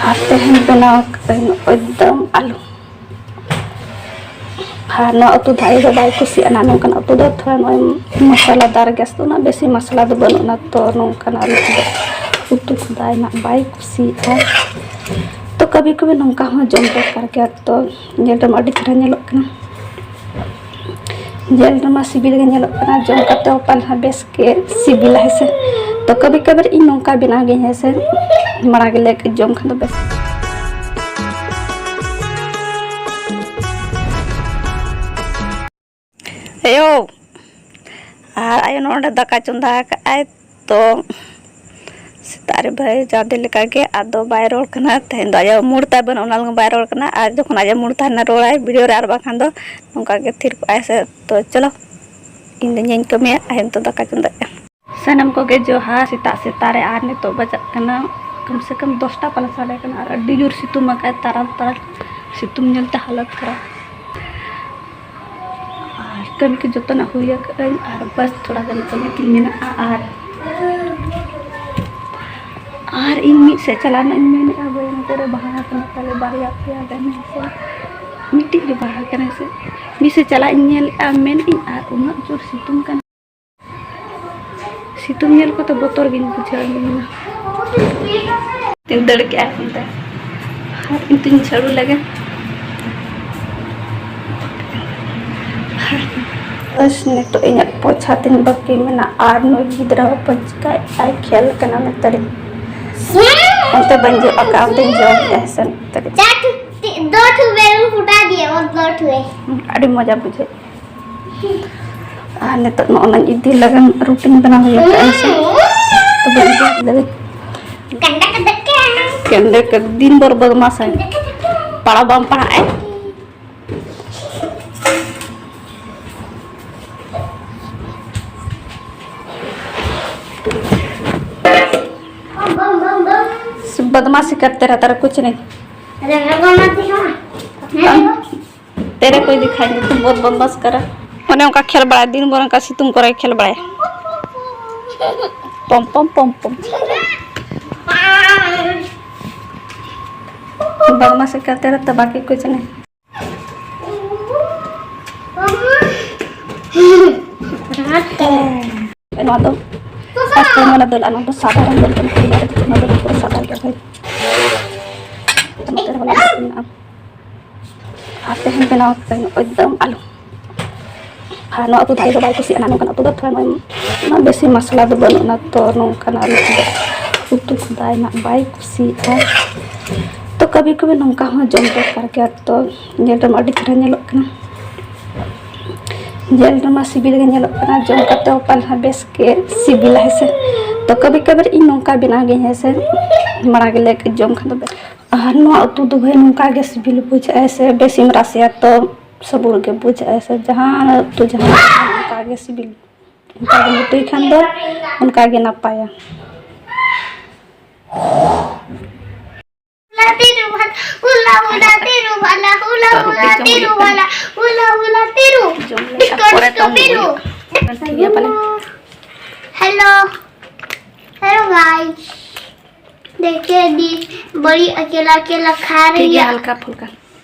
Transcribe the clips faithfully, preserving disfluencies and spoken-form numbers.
ᱟᱨ ᱛᱮᱦᱮᱧ ᱵᱮᱱᱟᱣ ᱠᱟᱫᱟᱹᱧ ᱱᱚᱜᱼᱚᱭ ᱫᱟᱢ ᱟᱹᱞᱩ᱾ ᱟᱨ ᱱᱚᱣᱟ ᱩᱛᱩ ᱫᱚ ᱟᱭᱳ ᱫᱚ ᱵᱟᱭ ᱠᱩᱥᱤᱭᱟᱜᱼᱟ, ᱱᱚᱝᱠᱟᱱᱟᱜ ᱩᱛᱩ ᱫᱚ ᱛᱷᱚᱲᱟ ᱱᱚᱜᱼᱚᱭ ᱢᱚᱥᱞᱟᱫᱟᱨ ᱜᱮᱥ ᱫᱚ ᱩᱱᱟᱹᱜ ᱵᱮᱥᱤ ᱢᱚᱥᱞᱟ ᱫᱚ ᱵᱟᱹᱱᱩᱜᱼᱟ, ᱛᱚ ᱱᱚᱝᱠᱟᱱᱟᱜ ᱩᱛᱩ ᱫᱚ, ᱩᱛᱩ ᱠᱚᱫᱚ ᱟᱭᱢᱟ ᱵᱟᱭ ᱠᱩᱥᱤᱭᱟᱜᱼᱟ᱾ ᱛᱚ ᱠᱟᱵᱷᱤ ᱠᱟᱵᱷᱤ ᱱᱚᱝᱠᱟ ᱦᱚᱸ ᱡᱚᱢ ᱫᱚᱨᱠᱟᱨ ᱜᱮᱭᱟ᱾ ᱛᱚ ᱧᱮᱞ ᱨᱮᱢᱟ ᱟᱹᱰᱤ ᱪᱮᱦᱨᱟ ᱧᱮᱞᱚᱜ ᱠᱟᱱᱟ, ᱧᱮᱞ ᱨᱮᱢᱟ ᱥᱤᱵᱤᱞ ᱜᱮ ᱧᱮᱞᱚᱜ ᱠᱟᱱᱟ, ᱡᱚᱢ ᱠᱟᱛᱮ ᱦᱚᱸ ᱯᱟᱞᱮ ᱦᱟᱸᱜ ᱵᱮᱥ ᱜᱮ ᱥᱤᱵᱤᱞᱟ ᱦᱮᱸ ᱥᱮ᱾ ᱛᱚ ᱠᱟᱵᱷᱤ ᱠᱟᱵᱷᱤ ᱤᱧ ᱱᱚᱝᱠᱟ ᱵᱮᱱᱟᱣ ᱜᱤᱭᱟᱹᱧ ᱦᱮᱸ ᱥᱮ, ᱢᱟᱲᱟᱝ ᱜᱮᱞᱮ ᱡᱚᱢ ᱠᱷᱟᱱ ᱫᱚ ᱵᱮᱥ᱾ ᱮᱭᱳ, ᱟᱨ ᱟᱭᱳ ᱱᱚᱰᱮ ᱫᱟᱠᱟ ᱪᱚᱸᱫᱟ ᱟᱠᱟᱫᱼᱟᱭ᱾ ᱛᱚ ᱥᱮᱛᱟᱜ ᱨᱮ ᱵᱷᱟᱹᱭ ᱡᱟᱣ ᱫᱤᱱ ᱞᱮᱠᱟᱜᱮ ᱟᱫᱚ ᱵᱟᱭ ᱨᱚᱲ ᱠᱟᱱᱟ᱾ ᱛᱮᱦᱮᱧ ᱫᱚ ᱟᱭᱟᱜ ᱢᱩᱰ ᱛᱟᱭ ᱵᱟᱹᱱᱩᱜ, ᱚᱱᱟ ᱞᱟᱹᱜᱤᱫ ᱵᱟᱭ ᱨᱚᱲ ᱠᱟᱱᱟ᱾ ᱟᱨ ᱡᱚᱠᱷᱚᱱ ᱟᱭᱟᱜ ᱢᱩᱰ ᱛᱟᱦᱮᱱᱟ ᱨᱚᱲᱟᱭ ᱵᱷᱤᱰᱤᱭᱳ ᱨᱮ, ᱟᱨ ᱵᱟᱝᱠᱷᱟᱱ ᱫᱚ ᱱᱚᱝᱠᱟ ᱜᱮ ᱛᱷᱤᱨ ᱠᱚᱜᱼᱟᱭ ᱥᱮ᱾ ᱛᱚ ᱪᱚᱞᱚ, ᱤᱧ ᱫᱚ ᱤᱧᱤᱧ ᱠᱟᱹᱢᱤᱭᱟ, ᱟᱭᱳ ᱱᱤᱛᱚᱜ ᱫᱟᱠᱟ ᱪᱚᱸᱫᱟᱭᱟ᱾ ᱥᱟᱱᱟᱢ ᱠᱚᱜᱮ ᱡᱚᱦᱟᱨ ᱥᱮᱛᱟᱜ ᱥᱮᱛᱟᱜ ᱨᱮ᱾ ᱟᱨ ᱱᱤᱛᱚᱜ ᱵᱟᱡᱟᱜ ᱠᱟᱱᱟ ᱠᱚᱢ ᱥᱮ ᱠᱚᱢ ᱫᱚᱥᱴᱟ ᱯᱟᱞᱮ ᱥᱟᱰᱮ ᱠᱟᱱᱟ, ᱟᱨ ᱟᱹᱰᱤ ᱡᱳᱨ ᱥᱤᱛᱩᱝ ᱟᱠᱟᱫ, ᱛᱟᱨᱟᱞ ᱛᱟᱨᱟᱞ ᱥᱤᱛᱩᱝ ᱧᱮᱞᱛᱮ ᱦᱟᱞᱚᱛ ᱠᱷᱟᱨᱟᱯ᱾ ᱟᱨ ᱠᱟᱹᱢᱤ ᱠᱚ ᱡᱚᱛᱚᱱᱟᱜ ᱦᱩᱭ ᱟᱠᱟᱫᱟᱹᱧ, ᱟᱨ ᱵᱟᱥ ᱛᱷᱚᱲᱟ ᱜᱟᱱ ᱠᱟᱹᱢᱤ ᱛᱤᱧ ᱢᱮᱱᱟᱜᱼᱟ᱾ ᱟᱨ, ᱟᱨ ᱤᱧ ᱢᱤᱫ ᱥᱮᱫ ᱪᱟᱞᱟᱜ ᱨᱮᱱᱟᱜ ᱤᱧ ᱢᱮᱱᱮᱫᱼᱟ, ᱵᱟᱹᱭ ᱱᱚᱛᱮ ᱨᱮ ᱵᱟᱦᱟ ᱠᱟᱱᱟ ᱛᱟᱞᱮ ᱵᱟᱨᱭᱟ ᱯᱮᱭᱟ ᱜᱟᱱ ᱦᱮᱸ ᱥᱮ, ᱢᱤᱫᱴᱤᱡ ᱜᱮ ᱵᱟᱦᱟ ᱠᱟᱱᱟ ᱥᱮ, ᱢᱤᱫ ᱥᱮᱫ ᱪᱟᱞᱟᱜ ᱤᱧ ᱧᱮᱞᱮᱫᱼᱟ ᱢᱮᱱᱮᱫ ᱟᱹᱧ, ᱟᱨ ᱩᱱᱟᱹᱜ ᱡᱳᱨ ᱥᱤᱛᱩᱝ ᱠᱟᱱᱟ᱾ ᱥᱤᱛᱩᱝ ᱧᱮᱞ ᱠᱚᱛᱮ ᱵᱚᱛᱚᱨ ᱜᱤᱧ ᱵᱩᱡᱷᱟᱹᱣ ᱞᱮᱱᱟ᱾ ᱫᱟᱹᱲ ᱠᱮᱜᱼᱟ ᱚᱱᱛᱮ᱾ ᱟᱨ ᱤᱧ ᱛᱤᱧ ᱡᱷᱟᱹᱲᱩ ᱞᱮᱜᱮ᱾ ᱵᱟᱥ, ᱱᱤᱛᱚᱜ ᱤᱧᱟᱹᱜ ᱯᱳᱪᱷᱟ ᱛᱤᱧ ᱵᱟᱹᱠᱤ ᱢᱮᱱᱟᱜᱼᱟ, ᱟᱨ ᱱᱩᱭ ᱜᱤᱫᱽᱨᱟᱹ ᱦᱚᱯᱚᱱ ᱪᱤᱠᱟᱹᱭᱮᱫᱼᱟᱭ, ᱠᱷᱮᱞ ᱠᱟᱱᱟ ᱱᱚᱛᱮ ᱨᱮ᱾ ᱚᱱᱛᱮ ᱵᱟᱹᱧ ᱡᱚᱜ ᱟᱠᱟᱫ, ᱚᱱᱛᱮᱧ ᱡᱚᱜ ᱮᱫᱼᱟ ᱦᱮᱸ ᱥᱮ, ᱱᱚᱛᱮ ᱨᱮ᱾ चार ठो, ती-, दो ठो बैलून फुटा दिए, वो दो ठो है। ᱟᱹᱰᱤ ᱢᱚᱡᱟ ᱵᱩᱡᱷᱟᱹᱜ᱾ ᱟᱨ ᱱᱤᱛᱚᱜ ᱱᱚᱜᱼᱚ ᱱᱟᱧ ᱤᱫᱤ ᱞᱟᱹᱜᱤᱫ ᱨᱩᱴᱤᱧ ᱵᱮᱱᱟᱣ ᱦᱩᱭᱩᱜ ᱠᱟᱱᱟ ᱥᱮ᱾ ᱛᱚᱵᱮ ᱤᱫᱤ ᱞᱟᱹᱜᱤᱫ᱾ ᱜᱟᱱᱰᱟ ᱠᱟᱫᱟ ᱠᱮ? ᱜᱟᱱᱰᱟ ᱠᱟᱫᱟ, ᱫᱤᱱ ᱵᱷᱳᱨ ᱵᱚᱫᱢᱟᱥᱟᱭ᱾ ᱯᱟᱲᱦᱟᱣ ᱵᱟᱢ ᱯᱟᱲᱦᱟᱜ ᱟᱭ? बदमाशी करते रहता है, कुछ नहीं। तेरे को ही दिखाएंगे, तुम बहुत बदमाश करा। ᱚᱱᱮ ᱚᱱᱠᱟ ᱠᱷᱮᱞ ᱵᱟᱲᱟᱭ, ᱫᱤᱱ ᱵᱷᱳᱨ ᱚᱱᱠᱟ ᱥᱤᱛᱩᱝ ᱠᱚᱨᱮ ᱠᱷᱮᱞ ᱵᱟᱲᱟᱭ᱾ ᱯᱚᱢ, ᱯᱚᱢ, ᱯᱚᱢ, ᱯᱚᱢ᱾ ᱦᱚᱲᱢᱚ ᱥᱮᱠᱟᱛᱮ ᱨᱮ ᱛᱚ ᱵᱟᱹᱠᱤ ᱠᱚ ᱡᱟᱹᱱᱤᱡ᱾ ᱱᱚᱣᱟ ᱫᱚ first time ᱚᱱᱟ ᱫᱟᱹᱞ, ᱟᱨ ᱱᱚᱣᱟ ᱫᱚ ᱥᱟᱫᱷᱟᱨᱚᱱ ᱫᱟᱹᱞ ᱠᱟᱱᱟ, ᱚᱱᱟ ᱫᱚ ᱯᱩᱨᱟᱹ ᱥᱟᱫᱟ ᱜᱮᱭᱟ ᱵᱷᱟᱹᱭ᱾ ᱱᱚᱛᱮ ᱨᱮᱦᱚᱸ ᱢᱮᱱᱟᱜᱼᱟ᱾ ᱟᱨ ᱛᱮᱦᱮᱧ ᱵᱮᱱᱟᱣ ᱠᱟᱫᱟᱧ ᱮᱠᱫᱚᱢ ᱟᱞᱩ᱾ ᱟᱨ ᱱᱚᱣᱟ ᱩᱛᱩ ᱫᱚ ᱟᱡ ᱫᱚ ᱵᱟᱭ ᱠᱩᱥᱤᱭᱟᱜᱼᱟ, ᱱᱚᱝᱠᱟᱱᱟᱜ ᱩᱛᱩ ᱫᱚ ᱛᱷᱚᱲᱟ ᱢᱟ-, ᱢᱟ ᱵᱮᱥᱤ ᱢᱚᱥᱞᱟ ᱫᱚ ᱵᱟᱹᱱᱩᱜᱼᱟ, ᱛᱚ ᱱᱚᱝᱠᱟᱱᱟᱜ ᱟᱞᱩ ᱩᱛᱩ ᱠᱚᱫᱚ ᱟᱡ ᱱᱟᱜ ᱵᱟᱭ ᱠᱩᱥᱤᱭᱟᱜᱼᱟ᱾ ᱛᱚ ᱠᱟᱵᱷᱤ ᱠᱟᱵᱷᱤ ᱱᱚᱝᱠᱟ ᱦᱚᱸ ᱡᱚᱢ ᱫᱚᱨᱠᱟᱨ ᱜᱮᱭᱟ᱾ ᱛᱚ ᱧᱮᱞ ᱨᱮᱢᱟ ᱟᱹᱰᱤ ᱪᱮᱦᱨᱟ ᱧᱮᱞᱚᱜ ᱠᱟᱱᱟ, ᱧᱮᱞ ᱨᱮᱢᱟ ᱥᱤᱵᱤᱞ ᱜᱮ ᱧᱮᱞᱚᱜ ᱠᱟᱱᱟ, ᱡᱚᱢ ᱠᱟᱛᱮ ᱦᱚᱸ ᱯᱟᱞᱮ ᱦᱟᱸᱜ ᱵᱮᱥ ᱜᱮ ᱥᱤᱵᱤᱞᱟ, ᱦᱮᱸ ᱥᱮ᱾ ᱛᱚ ᱠᱟᱵᱷᱤ ᱠᱟᱵᱷᱤ ᱤᱧ ᱱᱚᱝᱠᱟ ᱵᱮᱱᱟᱣ ᱜᱤᱭᱟᱹᱧ, ᱦᱮᱸ ᱥᱮ, ᱢᱟᱲᱟᱝ ᱨᱮ ᱞᱟᱹᱭ ᱠᱮᱫ ᱡᱚᱢ ᱠᱷᱟᱱ ᱫᱚ ᱵᱮᱥ᱾ ᱟᱨ ᱱᱚᱣᱟ ᱩᱛᱩ ᱫᱚ ᱵᱷᱟᱹᱭ ᱱᱚᱝᱠᱟ ᱜᱮ ᱥᱤᱵᱤᱞ ᱵᱩᱡᱷᱟᱹᱜᱼᱟ, ᱦᱮᱸ ᱥᱮ, ᱵᱮᱥ ᱮᱢ ᱨᱟᱥᱮᱭᱟ ᱛᱚ ᱥᱟᱹᱵᱩᱨ ᱜᱮ ᱵᱩᱡᱷᱟᱹᱜᱼᱟ, ᱦᱮᱸ ᱥᱮ, ᱡᱟᱦᱟᱸ ᱩᱛᱩ ᱡᱟᱦᱟᱸ ᱚᱱᱠᱟ ᱜᱮ ᱥᱤᱵᱤᱞ, ᱚᱱᱠᱟ ᱜᱮᱢ ᱩᱛᱩᱭ ᱠᱷᱟᱱ ᱫᱚ ᱚᱱᱠᱟ ᱜᱮ ᱱᱟᱯᱟᱭᱟ᱾ Hula tiru, hula, hula tiru, hula, hula, hula tiru, hula, hula, hula tiru. ᱡᱚᱢ ᱞᱮ ᱰᱤᱥᱠᱳ, ᱯᱚᱨᱮ ᱰᱤᱥᱠᱳ ᱛᱚ ᱛᱤᱨᱩ᱾ ᱴᱷᱤᱠ ᱜᱮᱭᱟ ᱯᱟᱞᱮ᱾ Hello, hello guys. देखिए दी, बड़ी अकेला अकेला खा ᱴᱷᱤᱠ रही ᱜᱮᱭᱟ, है। ᱦᱟᱞᱠᱟ ᱯᱷᱩᱞᱠᱟ᱾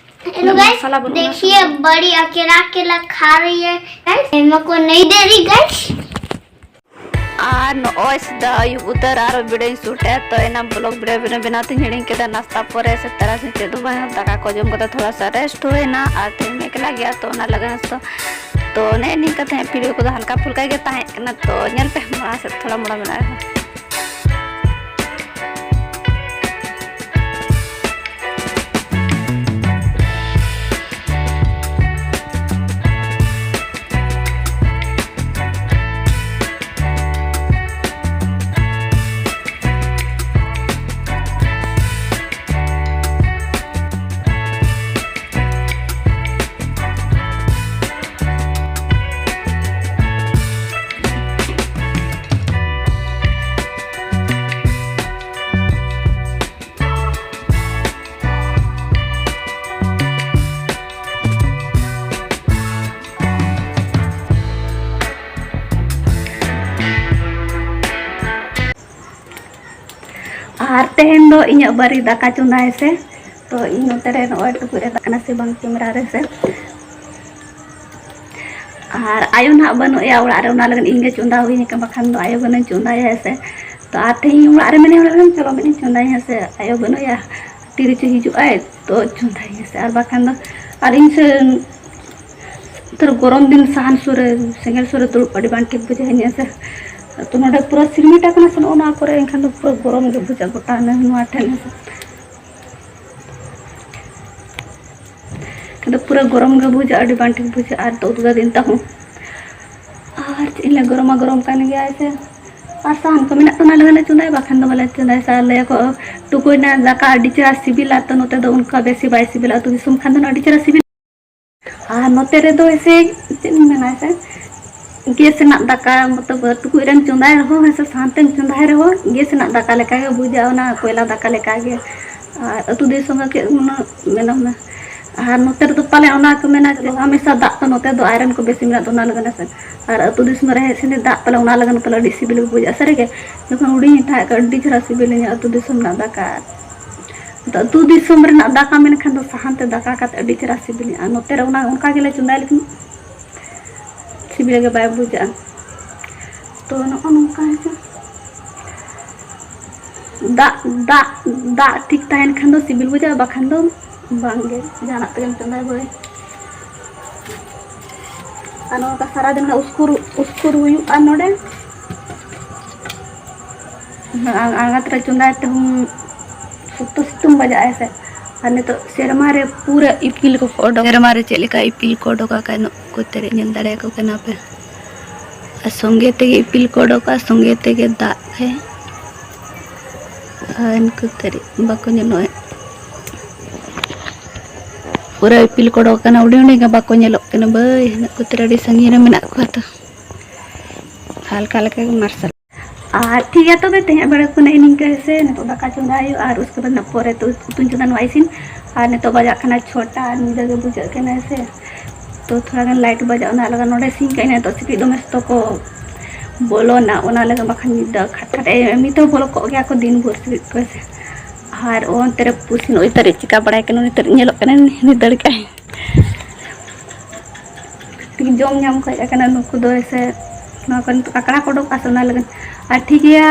Hello guys, ᱢᱟᱥᱟᱞᱟ ᱵᱟᱹᱱᱩᱜᱼᱟ᱾ देखिए बड़ी अकेला अकेला खा रही है guys, मेरे को नहीं दे रही guys। ᱟᱨ ᱱᱚᱜᱼᱚᱭ ᱥᱤᱫᱷᱟ ᱟᱹᱭᱩᱵ ᱩᱛᱟᱹᱨ ᱟᱨ ᱵᱷᱤᱰᱤᱭᱳᱧ ᱥᱩᱴᱮᱫ, ᱛᱚ ᱮᱱᱟ ᱵᱞᱚᱜ ᱵᱷᱤᱰᱤᱭᱳ ᱵᱮᱱᱟᱣ ᱵᱮᱱᱟᱣ ᱛᱤᱧ ᱦᱤᱲᱤᱧ ᱠᱮᱫᱟ᱾ ᱱᱟᱥᱛᱟ ᱯᱚᱨᱮ ᱥᱮ ᱛᱟᱨᱟᱥᱤᱧ ᱪᱮᱫ ᱦᱚᱸ ᱵᱟᱝ, ᱫᱟᱠᱟ ᱠᱚ ᱡᱚᱢ ᱠᱟᱛᱮ ᱛᱷᱚᱲᱟ ᱥᱟ ᱨᱮᱥᱴ ᱦᱩᱭᱱᱟ ᱟᱨ ᱛᱮᱦᱮᱧ ᱮᱠᱞᱟ ᱜᱮᱭᱟ, ᱛᱚ ᱚᱱᱟ ᱞᱟᱹᱜᱤᱫ ᱛᱚ, ᱛᱚ ᱱᱮᱜᱼᱮ ᱱᱤᱝᱠᱟ ᱛᱮᱦᱮᱧ ᱵᱷᱤᱰᱤᱭᱳ ᱠᱚᱫᱚ ᱦᱟᱞᱠᱟ ᱯᱷᱩᱞᱠᱟ ᱜᱮ ᱛᱟᱦᱮᱸ ᱠᱟᱱᱟ᱾ ᱛᱚ ᱧᱮᱞ ᱯᱮ ᱢᱟᱲᱟᱝ ᱥᱮᱫ ᱛᱷᱚᱲᱟ ᱢᱚᱲᱟ ᱢᱮᱱᱟᱜᱼᱟ᱾ ᱟᱨ ᱛᱮᱦᱮᱧ ᱫᱚ ᱤᱧᱟᱹᱜ ᱵᱟᱨᱤ ᱫᱟᱠᱟ ᱪᱚᱸᱫᱟᱭ ᱥᱮ, ᱛᱚ ᱤᱧ ᱱᱚᱛᱮ ᱨᱮ ᱱᱚᱜᱼᱚᱭ ᱴᱩᱠᱩᱡ ᱨᱮ ᱫᱟᱜ ᱠᱟᱱᱟ ᱥᱮ ᱵᱟᱝ ᱠᱮᱢᱮᱨᱟ ᱨᱮ ᱥᱮ᱾ ᱟᱨ ᱟᱭᱳ ᱱᱟᱦᱟᱜ ᱵᱟᱹᱱᱩᱜ ᱮᱭᱟ ᱚᱲᱟᱜ ᱨᱮ, ᱚᱱᱟ ᱞᱟᱹᱜᱤᱫ ᱤᱧ ᱜᱮ ᱪᱚᱸᱫᱟ ᱦᱩᱭ ᱟᱠᱟᱱᱟ, ᱵᱟᱠᱷᱟᱱ ᱫᱚ ᱟᱭᱳ ᱜᱮ ᱦᱩᱱᱟᱹᱝ ᱪᱚᱸᱫᱟᱭᱟ ᱦᱮᱸ ᱥᱮ᱾ ᱛᱚ ᱟᱨ ᱛᱮᱦᱮᱧ ᱚᱲᱟᱜ ᱨᱮ ᱢᱮᱱᱟᱭᱟ, ᱚᱲᱟᱜ ᱨᱮ ᱪᱚᱞᱚ ᱢᱤᱫ ᱫᱤᱱ ᱪᱚᱸᱫᱟᱭᱟ ᱦᱮᱸ ᱥᱮ, ᱟᱭᱳ ᱵᱟᱹᱱᱩᱜ ᱮᱭᱟ, ᱛᱤ ᱨᱮᱪᱚ ᱦᱤᱡᱩᱜ ᱟᱭ ᱛᱚ ᱪᱚᱸᱫᱟᱭᱟ ᱦᱮᱸ ᱥᱮ᱾ ᱟᱨ ᱵᱟᱠᱷᱟᱱ ᱫᱚ ᱟᱨ ᱤᱧ ᱥᱮ ᱱᱮᱛᱟᱨ ᱜᱚᱨᱚᱢ ᱫᱤᱱ ᱥᱟᱦᱟᱱ ᱥᱩᱨ ᱨᱮ, ᱥᱮᱸᱜᱮᱞ ᱥᱩᱨ ᱨᱮ ᱫᱩᱲᱩᱵ ᱟᱹᱰᱤ ᱵᱟᱝ ᱴᱷᱤᱠ ᱵᱩᱡᱷᱟᱹᱜᱼᱟ ᱦᱮᱸ ᱥᱮ᱾ ᱟᱹᱛᱩ ᱱᱚᱰᱮ ᱯᱩᱨᱟᱹ ᱥᱤᱨᱢᱤᱴ ᱟᱠᱟᱱᱟ ᱥᱮ ᱱᱚᱜᱼᱚ ᱱᱚᱣᱟ ᱠᱚᱨᱮ, ᱮᱱᱠᱷᱟᱱ ᱫᱚ ᱯᱩᱨᱟᱹ ᱜᱚᱨᱚᱢ ᱜᱮ ᱵᱩᱡᱷᱟᱹᱜᱼᱟ ᱜᱚᱴᱟ ᱱᱚᱣᱟ ᱴᱷᱮᱱ ᱦᱮᱸ ᱥᱮ᱾ ᱮᱱᱠᱷᱟᱱ ᱫᱚ ᱯᱩᱨᱟᱹ ᱜᱚᱨᱚᱢ ᱜᱮ ᱵᱩᱡᱷᱟᱹᱜᱼᱟ, ᱟᱹᱰᱤ ᱵᱟᱝ ᱴᱷᱤᱠ ᱵᱩᱡᱷᱟᱹᱜᱼᱟ ᱟᱨ ᱫᱚ ᱩᱫᱽᱜᱟᱹᱨ ᱫᱤᱱ ᱛᱟᱦᱚᱸ᱾ ᱟᱨ ᱪᱮᱫ ᱤᱧ ᱞᱟᱹᱭᱟ, ᱜᱚᱨᱚᱢ ᱢᱟ ᱜᱚᱨᱚᱢ ᱠᱟᱱ ᱜᱮᱭᱟ ᱥᱮ᱾ ᱟᱨ ᱥᱟᱦᱟᱱ ᱠᱚ ᱢᱮᱱᱟᱜ ᱛᱟᱢᱟ ᱞᱟᱹᱜᱤᱫ ᱞᱮ ᱪᱚᱸᱫᱟᱭᱟ, ᱵᱟᱠᱷᱟᱱ ᱫᱚ ᱵᱟᱞᱮ ᱪᱚᱸᱫᱟᱭᱟ ᱥᱮ᱾ ᱟᱨ ᱞᱟᱹᱭᱟᱠᱚ ᱴᱩᱠᱩᱡ ᱨᱮᱱᱟᱜ ᱫᱟᱠᱟ ᱟᱹᱰᱤ ᱪᱮᱦᱨᱟ ᱥᱤᱵᱤᱞᱟ, ᱛᱚ ᱱᱚᱛᱮ ᱫᱚ ᱚᱱᱠᱟ ᱵᱮᱥᱤ ᱵᱟᱭ ᱥᱤᱵᱤᱞᱟ᱾ ᱟᱹᱛᱩ ᱫᱤᱥᱚᱢ ᱠᱷᱟᱱ ᱫᱚ ᱟᱹᱰᱤ ᱪᱮᱦᱨᱟ ᱥᱤᱵᱤᱞ᱾ ᱟᱨ ᱱᱚᱛᱮ ᱨᱮᱫᱚ ᱮᱥᱮ ᱪᱮᱫ ᱤᱧ ᱢᱮᱱᱟ ᱥᱮ, ᱜᱮᱥ ᱨᱮᱱᱟᱜ ᱫᱟᱠᱟ ᱢᱚᱛᱞᱚᱵ ᱴᱩᱠᱩᱡ ᱨᱮᱢ ᱪᱚᱸᱫᱟᱭ ᱨᱮᱦᱚᱸ ᱦᱮᱸ ᱥᱮ, ᱥᱟᱦᱟᱱ ᱛᱮᱢ ᱪᱚᱸᱫᱟᱭ ᱨᱮᱦᱚᱸ ᱜᱮᱥ ᱨᱮᱱᱟᱜ ᱫᱟᱠᱟ ᱞᱮᱠᱟᱜᱮ ᱵᱩᱡᱷᱟᱹᱜᱼᱟ, ᱚᱱᱟ ᱠᱚᱭᱞᱟ ᱫᱟᱠᱟ ᱞᱮᱠᱟᱜᱮ᱾ ᱟᱨ ᱟᱹᱛᱩ ᱫᱤᱥᱚᱢ ᱨᱮ ᱪᱮᱫ ᱩᱱᱟᱹᱜ ᱢᱮᱱᱟᱢ ᱢᱮ᱾ ᱟᱨ ᱱᱚᱛᱮ ᱨᱮᱫᱚ ᱯᱟᱞᱮ ᱚᱱᱟ ᱠᱚ ᱢᱮᱱᱟ ᱡᱮ ᱦᱟᱢᱮᱥᱟ ᱫᱟᱜ ᱛᱚ, ᱱᱚᱛᱮ ᱫᱚ ᱟᱭᱨᱚᱱ ᱠᱚ ᱵᱮᱥᱤ ᱢᱮᱱᱟᱜ ᱫᱚ ᱚᱱᱟ ᱞᱟᱹᱜᱤᱫ ᱦᱮᱸ ᱥᱮ᱾ ᱟᱨ ᱟᱹᱛᱩ ᱫᱤᱥᱚᱢ ᱨᱮ ᱦᱮᱡ ᱥᱮᱱ ᱫᱟᱜ ᱯᱟᱞᱮ ᱚᱱᱟ ᱞᱟᱹᱜᱤᱫ ᱯᱟᱞᱮ ᱟᱹᱰᱤ ᱥᱤᱵᱤᱞ ᱜᱮ ᱵᱩᱡᱷᱟᱹᱜᱼᱟ ᱥᱟᱹᱨᱤ ᱜᱮ᱾ ᱡᱚᱠᱷᱚᱱ ᱦᱩᱰᱤᱧ ᱤᱧ ᱛᱟᱦᱮᱸ ᱠᱟᱱᱟ ᱟᱹᱰᱤ ᱪᱮᱦᱨᱟ ᱥᱤᱵᱤᱞᱤᱧᱟ ᱟᱹᱛᱩ ᱫᱤᱥᱚᱢ ᱨᱮᱱᱟᱜ ᱫᱟᱠᱟ᱾ ᱟᱫᱚ ᱟᱹᱛᱩ ᱫᱤᱥᱚᱢ ᱨᱮᱱᱟᱜ ᱫᱟᱠᱟ ᱢᱮᱱᱠᱷᱟᱱ ᱫᱚ ᱥᱟᱦᱟᱱ ᱛᱮ ᱫᱟᱠᱟ ᱠᱟᱛᱮ ᱟᱹᱰᱤ ᱪᱮᱦᱨᱟ ᱥᱤᱵᱤᱞᱤᱧᱟ᱾ ᱟᱨ ᱱᱚᱛᱮ ᱨᱮ ᱚᱱᱟ ᱚᱱᱠᱟ ᱜᱮᱞᱮ ᱪᱚᱸᱫᱟᱭ ᱞᱮᱠᱷᱟᱱ ᱥᱤᱵᱤᱞ ᱜᱮ ᱵᱟᱭ ᱵᱩᱡᱷᱟᱹᱜᱼᱟ᱾ ᱛᱚ ᱱᱚᱜᱼᱚ ᱱᱚᱝᱠᱟ ᱦᱮᱸ ᱥᱮ᱾ ᱫᱟᱜ ᱫᱟᱜ ᱫᱟᱜ ᱴᱷᱤᱠ ᱛᱟᱦᱮᱱ ᱠᱷᱟᱱ ᱫᱚ ᱥᱤᱵᱤᱞ ᱵᱩᱡᱷᱟᱹᱜᱼᱟ, ᱵᱟᱠᱷᱟᱱ ᱫᱚ ᱵᱟᱝ ᱜᱮ, ᱡᱟᱦᱟᱱᱟᱜ ᱛᱮᱜᱮᱢ ᱪᱚᱸᱫᱟᱭ ᱵᱷᱟᱹᱭ᱾ ᱟᱨ ᱱᱚᱝᱠᱟ ᱥᱟᱨᱟᱫᱤᱱ ᱩᱥᱠᱩᱨ ᱩᱥᱠᱩᱨ ᱦᱩᱭᱩᱜᱼᱟ ᱱᱚᱰᱮ᱾ ᱟᱸ-, ᱟᱸᱜᱟᱛ ᱨᱮ ᱪᱚᱸᱫᱟᱭ ᱛᱮᱦᱚᱸ ᱥᱚᱠᱛᱚ ᱥᱤᱛᱩᱝ ᱵᱟᱡᱟᱜᱼᱟᱭ ᱥᱮ᱾ ᱟᱨ ᱱᱤᱛᱚᱜ ᱥᱮᱨᱢᱟ ᱨᱮ ᱯᱩᱨᱟᱹ ᱤᱯᱤᱞ ᱠᱚᱠᱚ ᱚᱰᱚᱠ, ᱥᱮᱨᱢᱟ ᱨᱮ ᱪᱮᱫ ᱞᱮᱠᱟ ᱤᱯᱤᱞ ᱠᱚ ᱚᱰᱚᱠ ᱟᱠᱟᱫ ᱱᱚᱜᱼᱚ ᱠᱚ ᱛᱟᱹᱨᱤᱡ ᱧᱮᱞ ᱫᱟᱲᱮᱭᱟᱠᱚ ᱠᱟᱱᱟ ᱯᱮ᱾ ᱟᱨ ᱥᱚᱸᱜᱮ ᱛᱮᱜᱮ ᱤᱯᱤᱞ ᱠᱚ ᱚᱰᱚᱠᱚᱜᱼᱟ, ᱥᱚᱸᱜᱮ ᱛᱮᱜᱮ ᱫᱟᱜ ᱮ᱾ ᱟᱨ ᱩᱱᱠᱩ ᱛᱟᱹᱨᱤᱡ ᱵᱟᱠᱚ ᱧᱮᱞᱚᱜᱼᱟ᱾ ᱯᱩᱨᱟᱹ ᱤᱯᱤᱞ ᱠᱚ ᱚᱰᱚᱠ ᱟᱠᱟᱱᱟ, ᱩᱰᱤ ᱩᱰᱤ ᱜᱮ ᱵᱟᱠᱚ ᱧᱮᱞᱚᱜ ᱠᱟᱱᱟ ᱵᱟᱹᱭ᱾ ᱩᱱᱠᱩ ᱛᱟᱹᱨᱤᱡ ᱟᱹᱰᱤ ᱥᱟᱺᱜᱤᱧ ᱨᱮ ᱢᱮᱱᱟᱜ ᱠᱚᱣᱟ ᱛᱚ᱾ ᱦᱟᱞᱠᱟ ᱦᱟᱞᱠᱟ ᱜᱮ ᱢᱟᱨᱥᱟᱞ᱾ ᱟᱨ ᱴᱷᱤᱠ ᱜᱮᱭᱟ, ᱛᱚᱵᱮ ᱛᱮᱦᱮᱧᱟᱜ ᱵᱮᱲᱟ ᱠᱚ ᱱᱤᱝᱠᱟᱹ ᱦᱮᱸ ᱥᱮ᱾ ᱱᱤᱛᱚᱜ ᱫᱟᱠᱟ ᱪᱚᱸᱫᱟ ᱦᱩᱭᱩᱜᱼᱟ ᱟᱨ ᱩᱥᱠᱮ ᱵᱟᱫ ᱱᱟᱜ ᱯᱚᱨᱮ ᱛᱚ ᱩᱛᱩᱧ ᱪᱚᱸᱫᱟ ᱱᱚᱣᱟ ᱤᱥᱤᱱ᱾ ᱟᱨ ᱱᱤᱛᱚᱜ ᱵᱟᱡᱟᱜ ᱠᱟᱱᱟ ᱪᱷᱚᱴᱟ ᱟᱨ ᱧᱤᱫᱟᱹ ᱜᱮ ᱵᱩᱡᱷᱟᱹᱜ ᱠᱟᱱᱟ ᱦᱮᱸ ᱥᱮ᱾ ᱛᱚ ᱛᱷᱚᱲᱟ ᱜᱟᱱ light ᱵᱟᱡᱟᱜ ᱚᱱᱟ ᱞᱟᱹᱜᱤᱫ ᱱᱚᱰᱮ ᱥᱤᱧ ᱠᱟᱜ ᱤᱧ, ᱱᱤᱛᱚᱜ ᱥᱤᱠᱲᱤᱡ ᱫᱚᱢᱮ ᱥᱚᱠᱛᱚ ᱠᱚ ᱵᱚᱞᱚᱱᱟ, ᱚᱱᱟ ᱞᱟᱹᱜᱤᱫ ᱵᱟᱠᱷᱟᱱ ᱧᱤᱫᱟᱹ ᱠᱷᱟᱴ ᱠᱷᱟᱴ ᱮᱢᱱᱤ ᱛᱮᱦᱚᱸ ᱵᱚᱞᱚ ᱠᱚᱜ ᱜᱮᱭᱟ ᱠᱚ ᱫᱤᱱ ᱵᱷᱳᱨ ᱥᱤᱠᱲᱤᱡ ᱠᱚ ᱦᱮᱸ ᱥᱮ᱾ ᱟᱨ ᱚᱱᱛᱮ ᱨᱮ ᱯᱩᱥᱤ ᱱᱚᱜᱼᱚᱭ ᱛᱟᱹᱨᱤᱡ ᱪᱤᱠᱟ ᱵᱟᱲᱟᱭ ᱠᱟᱱᱟ, ᱩᱱᱤ ᱛᱟᱹᱨᱤᱡ ᱧᱮᱞᱚᱜ ᱠᱟᱱᱟ, ᱩᱱᱤ ᱫᱟᱹᱲ ᱠᱟᱜᱼᱟᱭ᱾ ᱡᱚᱢ ᱧᱟᱢ ᱠᱷᱚᱡ ᱟᱠᱟᱱᱟ ᱱᱩᱠᱩ ᱫᱚ, ᱥᱮ ᱱᱚᱣᱟ ᱠᱚ ᱱᱤᱛᱚᱜ ᱠᱟᱠᱲᱟ ᱠᱚ ᱚᱰᱚᱠᱚᱜᱼᱟ ᱥᱮ ᱚᱱᱟ ᱞᱟᱹᱜᱤᱫ᱾ ᱟᱨ ᱴᱷᱤᱠ ᱜᱮᱭᱟ,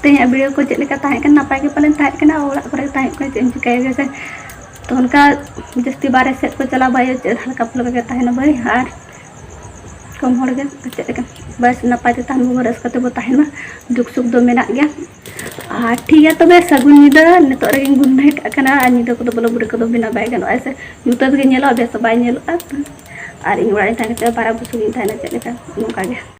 ᱛᱮᱦᱮᱧᱟᱜ ᱵᱷᱤᱰᱤᱭᱳ ᱠᱚ ᱪᱮᱫ ᱞᱮᱠᱟ ᱛᱟᱦᱮᱸ ᱠᱟᱱᱟ, ᱱᱟᱯᱟᱭ ᱜᱮ ᱯᱟᱞᱮᱱ ᱛᱟᱦᱮᱸ ᱠᱟᱱᱟ, ᱚᱲᱟᱜ ᱠᱚᱨᱮ ᱛᱟᱦᱮᱸ ᱠᱟᱱᱟ, ᱪᱮᱫ ᱮᱢ ᱪᱤᱠᱟᱹᱭᱟ ᱥᱮ᱾ ᱛᱚ ᱚᱱᱠᱟ ᱡᱟᱹᱥᱛᱤ ᱵᱟᱨᱦᱮ ᱥᱮᱫ ᱠᱚ ᱪᱟᱞᱟᱣ ᱵᱟᱭ ᱦᱩᱭᱩᱜ, ᱪᱮᱫ ᱦᱟᱞᱠᱟ ᱯᱷᱩᱞᱠᱟ ᱜᱮ ᱛᱟᱦᱮᱱᱟ ᱵᱷᱟᱹᱭ, ᱟᱨ ᱠᱚᱢ ᱦᱚᱲ ᱜᱮ ᱪᱮᱫ ᱞᱮᱠᱟ, ᱵᱟᱥ ᱱᱟᱯᱟᱭ ᱛᱮ ᱛᱟᱦᱮᱱ ᱵᱚᱱ, ᱨᱟᱹᱥᱠᱟᱹ ᱛᱮᱵᱚ ᱛᱟᱦᱮᱱ ᱢᱟ, ᱫᱩᱠ ᱥᱩᱠ ᱫᱚ ᱢᱮᱱᱟᱜ ᱜᱮᱭᱟ᱾ ᱟᱨ ᱴᱷᱤᱠ ᱜᱮᱭᱟ ᱛᱚᱵᱮ, ᱥᱟᱹᱜᱩᱱ ᱧᱤᱫᱟᱹ᱾ ᱱᱤᱛᱚᱜ ᱨᱮᱜᱮᱧ good night ᱠᱟᱜ ᱠᱟᱱᱟ, ᱟᱨ ᱧᱤᱫᱟᱹ ᱠᱚᱫᱚ ᱵᱚᱞᱮ ᱵᱷᱤᱰᱤᱭᱳ ᱠᱚᱫᱚ ᱵᱮᱱᱟᱣ ᱵᱟᱭ ᱜᱟᱱᱚᱜᱼᱟ, ᱥᱮ ᱧᱩᱛᱟᱹᱛ ᱜᱮ ᱧᱮᱞᱚᱜᱼᱟ, ᱵᱮᱥ ᱵᱟᱭ ᱧᱮᱞᱚᱜᱼᱟ᱾ ᱟᱨ ᱤᱧ ᱚᱲᱟᱜ ᱨᱤᱧ ᱛᱟᱦᱮᱸ ᱠᱟᱛᱮ ᱵᱟᱨᱟ ᱵᱩᱥᱩᱵ ᱤᱧ ᱛᱟᱦᱮᱱᱟ, ᱪᱮᱫ ᱞᱮᱠᱟ ᱱᱚᱝᱠᱟ ᱜᱮ᱾